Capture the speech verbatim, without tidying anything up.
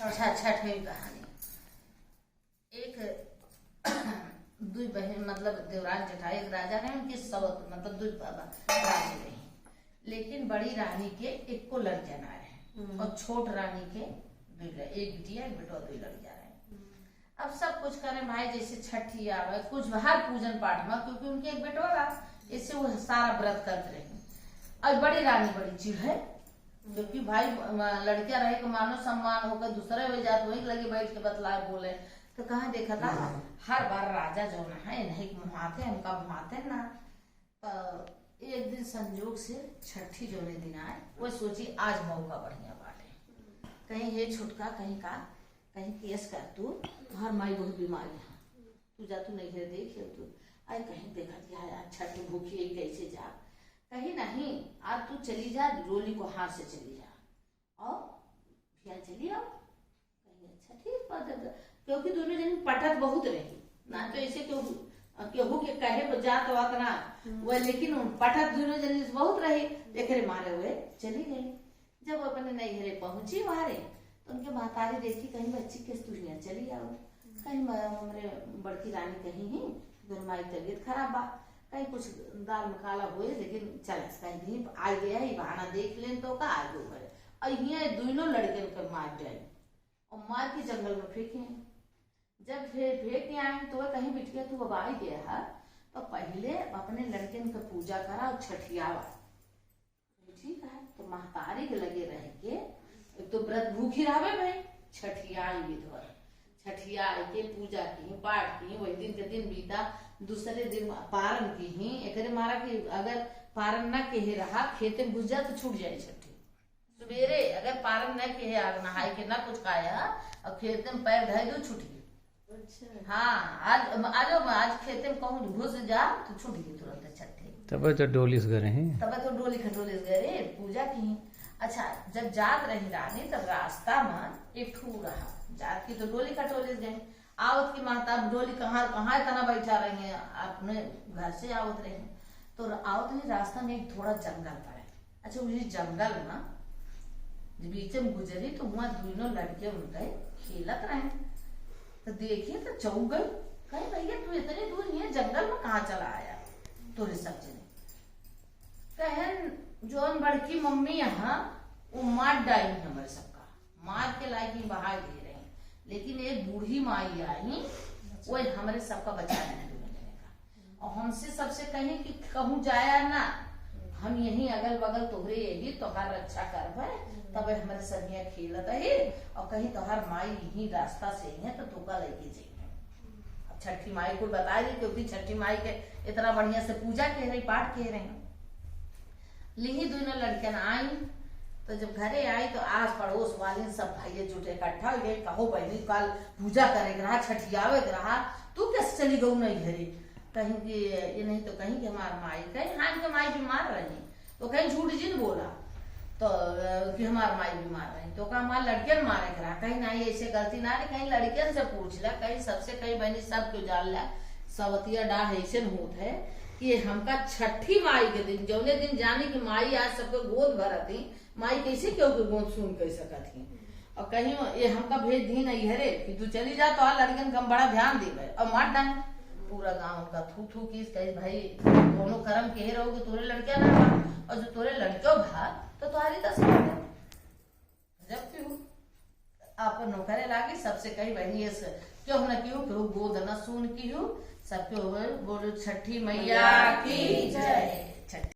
अच्छा, छठ में कहानी। एक दुई बहन, मतलब देवरान जेठाई, एक राजा रहे, उनके सौत, मतलब दुई ब-, ब-, रानी रही, लेकिन बड़ी रानी के एको लड़किया ना रहे। हम्म। और छोट रानी के दुई लड़-, एक बिटिया, एक बेटवा, दुई लड़किया रहे। हम्म। अब सब कुछ करें भाई, जैसे छठी आवे, कुछ हर पूजन पाठ में, क्योंकि उनके एक बेटवा रहा, इससे वो सारा व्रत करत रही। और बड़ी रानी बड़ी चिढ़े, क्योंकि भाई, म-, लड़किया रहे के मानो सम्मान होकर दूसरे हो जात, वही लगे बैठ के बतलाए बोले। तो कहाँ देखा था, हर बार राजा जो ना है, इन्हीं के मुहाते, हमका मुहाते ना। तो एक दिन संजोग से छठी जोने दिन आए, वो सोची आज मौका बढ़िया बाटे, कहीं हे छुटका, कहीं का, कहीं केस कर तू, तोहर माई बहुत बीमारी है, तू जा, तू नैहरे देख ले तू। अरे कहीं देखत कि यार, छठ भूखी है, कैसे जा? कहीं नहीं, आज तू चली जा, डोली को हाथ से चली जा। और भैया चली आओ। कहीं अच्छा ठीक बात है, तो क्योंकि दोनों जन पटत बहुत रही ना, तो ऐसे केहू, केहू के कहे को जात वात ना, हम्म। वह लेकिन पटत दोनों जन से बहुत रही, एकरे मारे हुए चली गई। जब अपने नैहरे पहुंची वारे, तो उनके महतारी देखी, कहीं बच्ची किस दुनिया चली आओ, कहीं म-, हमरे बड़की रानी कहीं ही, तोर माई तबीयत खराब बा, कहीं कुछ दाल में काला होए, लेकिन चल, कहीं भी आई गया, ये बहाना देख लेन तो का आगे बढ़े। और हियां दोनों लड़कन के मार जाए और मार के जंगल में फेंके। जब फे-, फेंक के आए तो वह कहीं, "बिटिया, तू अब आई गया है, तो पहले अपने लड़कन के पूजा करा और छठियावा।" ठीक है, तो महतारी के लगे रह के एक तो व्रत भूखी रहबे भाई, छठियाई विधवा, छठियाई के पूजा की, पाठ की, वही दिन के दिन बीता, दूसरे दिन पारन की ही, एकरे मारा कि अगर पारन ना केहे रहा, खेते में घुस जा तो छूट जाए छठी। सुबेरे अगर पारन ना केहे, आग नहाए के ना कुछ खाया, और खेते में पैर धर दो, छूट गई। अच्छा। हाँ, आज, आज, आज खेते में कहूँ घुस जा तो छूट गई तुरंत छठी। तबे तो डोली से गए हैं। तबे तो डोली खटोली से गए रे, पूजा की। अच्छा, जब जात रही रानी, तब रास्ता में एक ठू रहा, जात की तो डोली खटोली से गए। आवत की माता, अब डोली कहाँ, कहाँ इतना बैठा रही है, अपने घर से आवत रही, तो आवत रही, रास्ता में एक थोड़ा जंगल पड़े। अच्छा, उसी जंगल में जब बीच में गुजरी, तो वहाँ दोनों लड़के उनके खेलत रहे। तो देखी तो चौंक गई, कहे, "भैया, तू इतनी दूर ये जंगल में कहाँ चला आया, तोरे सब जने?" कहन, "जौन बड़की मम्मी यहाँ, वो मार डाई हमरे सबका, मार के लाइक ही बहा दे रही, लेकिन एक बूढ़ी माई आई, वो हमरे सबका बचा ली दोनों जने का।" और हमसे सबसे कहीं कि कहूँ जाया ना, हम यहीं अगल बगल तोहरे यही तोहार रक्षा करबे, तबे हमरे सनिया खेलत ही, और कहीं तोहार माई यही रास्ता से ही है तो तोका लेके जाइए। अब छठी माई को बता दी, क्योंकि छठी माई के इतना बढ़िया से पूजा के रही, पाठ के रही। लिही दोनों लड़कन आई, तो जब घरे आई तो आस पड़ोस वाले सब भाई जुटे इकट्ठा हो गए, "कहो बहनी, कल पूजा करे के रहा, छठियावे के रहा, तू कैसे चली गऊ नहीं घरे?" कहीं कि ये नहीं तो कहीं कि हमार माई, कहीं हाँ के माई बीमार रही, तो कहीं झूठ जिन बोला, तो अ, कि हमार माई बीमार रही, तो का हमार लड़कन मारे के रहा, कहीं नहीं, ऐसे गलती ना रही, कहीं लड़कन से पूछ ले, कहीं सबसे, कहीं बहनी सब क्यों जान ले, सवतिया डाह ऐसे होत है कि हमका छठी माई के दिन, जौने दिन जानी कि माई आज सबके गोद भरत ही, माई कैसे केहू के गोद सुन कह सकत ही? और कहीं ये हमका भेज दी नहीं है रे कि तू चली जा, तो आ लड़कन का हम बड़ा ध्यान देबे और मार डाए। पूरा गांव उनका थू थू किस कही, "भाई, कोनो करम के रहोगे, तोरे लड़किया ना बा, और जो तोरे लड़कियों भा, तो तुम्हारी दशा है।" जब क्यों आप नौकरे लागे, सबसे कही, "बहनी, ये स-, क्यों ना क्यों, क्यों गोद ना सुन की हो।" सब क्यों हो, बोलो, "छठी मैया की जय।" छठी